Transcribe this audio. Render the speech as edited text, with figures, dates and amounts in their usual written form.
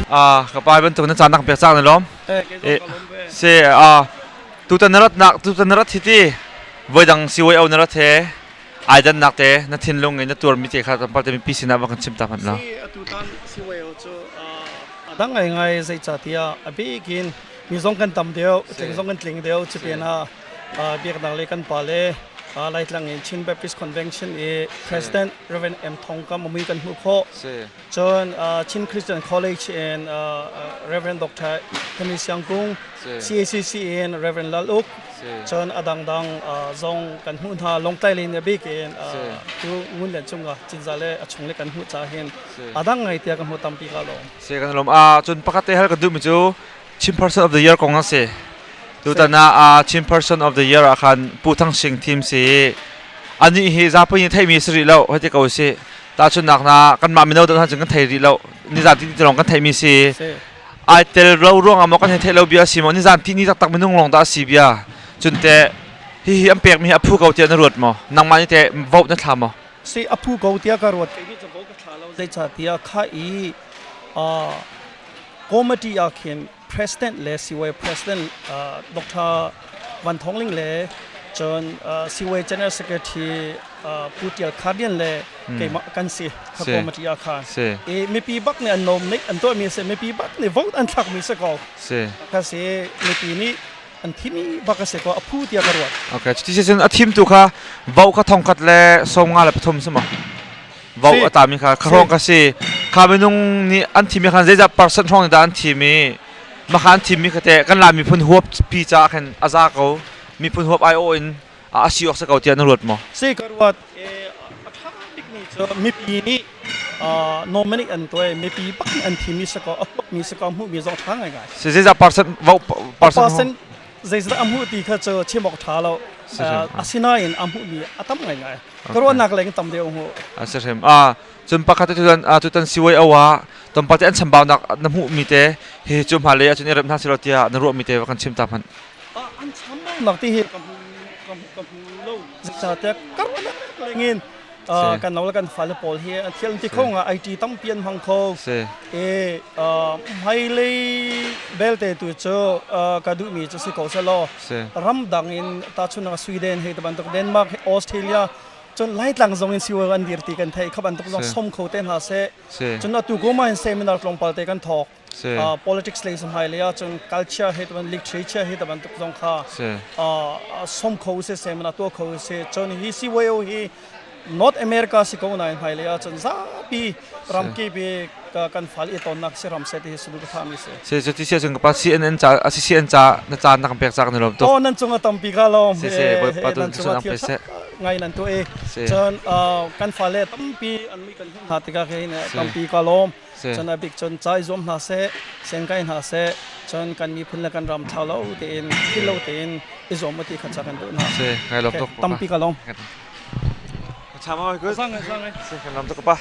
Ka pa bantuk na caan nak pek cang na lawm. Se tutan na rat nak tutan na rat hi ti voidang siwai au na rat he ai dan nak te na thinlung in na tuar mi te kha tampal te mipi sinah va kan chim ta hmanh la. Si atutan siwai au cu dang ngai ngai zei ca tiah a bikin mi zong kan tam deuh tling zong kan tling deuh chipin ah biaknak le kan pa le Laitlang in Chin Baptist Convention i President Reverend M Thong Kam mui kan hmuh khawh. Cun Chin Christian College in Reverend Dr. Henry Siang Kung, CACC in Reverend Lal Uk, cun a dangdang zong kan hmuh hna. Lawngtlai lei in bik in tu Ngun Lian Cung Cinzah le a chung le kan hmuh ca hin a dang ngai tiah kan hmuh tampi ka lawm. Se kan lawm. Cun pakhat te hal kan duh mi cu Chin Person of the Year kong a si. Tutan ah Chin Person of the Year ah khan Pu Thang Sing thim si. Anih hi zapi nih theihmi si rih lo, hei ti ko si. Tahchunhnak na kanmah mino deuh hna cun kan thei rih lo. Nizan ti ti lawng kan theihmi si. Ai tel lo ruangah maw kan hei theih lo bia si maw nizan ti ni taktak minung lawng dah a si bia. Cun teh hihi an pekmi hi a phu ko tiah na ruat maw? Nangmah nih teh vote na thla maw? Si a phu ko tiah ka ruat. Kei nih cun vote ka thla lo. Zeicahtiah kha i Committee ah khin President le CY President Dr. Van Thawng Ling le cun CY General Secretary Pu Tial Khar Lian le keimah kan si kha committee ah khan i mipi bak nih an nominate an tuahmi a si, mipi bak nih vote an thlakmi si ko kha si, mipi nih an thimi bak a si ko, a phu tiah ka ruat. Okay, cuti cun a thimtu kha vote kha 1053 si maw? Vo a tami kha hrawng ka si. Kha minung nih an thimi khan zeizat percent hrawng nih dah an thim i mah kha an thimmi kha teh kan Lai miphun huap pi caah khan a za ko, miphun huap aiawh in a si awk si ko tiah na ruat maw? Si, ka ruat. A ṭha bikmi cu mipi nih nominate an tuah i mipi bak nih an thimmi si ko, a huapmi si ko, hmuhmi zong ṭha ngaingai. Si, zeizat percent vote percent zeizat a hmuh ti kha cu chim awk ṭha lo. Asinain a hmuhmi a tam ngaingai. Ka ruahnak leng tam deuh hmu. A si hrim. Ah, cun pakhat tutan tutan CYO ah tonpal te an chambaunak na hmuh mi te hi cu hma lei ahcun i remh hna selaw tiah na ruah mi te va kan chim ta hmanh. An chambaunak ti hi ka hmu ka hmu lo. Zeicahtiah ka ruahnak lengin kan lo le kan fale pawl hi an thil an ti kho nga, IT tampi an hmang kho. E hmailei belte tu cu ka duhmi cu si ko selaw ramdang in tahchunhnak Sweden hei ti bantuk, Denmark, Australia, cun Laitlang zong in siwa an dir ti kan theih kha bantuk zong som kho te hna seh. Cun atu ko ma in seminar tlawmpal te kan thawk, politics lei hmai lei ah, cun culture he ban literature he bantuk zong kha som kho se, seminar tuah kho se. Cun hi CYO hi North America si ko nain hmailei ah cun zapi ramkip i kan fal i tonnak si ram se ti hi sulu ka thami si. Se cu ti sia cun ka pa CNN ca a si CN ca na caan na kan pek cak na lawm tuk. Oh, nan cung a tampi ka lawm. Se se bawipa tu nan cung a thil ngai nan tu e. Cun kan fale tampi an mi kan hmuh hna tikah hin tampi ka lawm. Cun a bik cun ca i zuam hna seh, sen kai hna seh, cun kan miphun le kan ram thlau lo tein, thil lo tein i zuam u ti kha ca kan duh hna. Se ngai lawm tuk. Tampi ka lawm. Chama good. Se kan lawm tuk pa.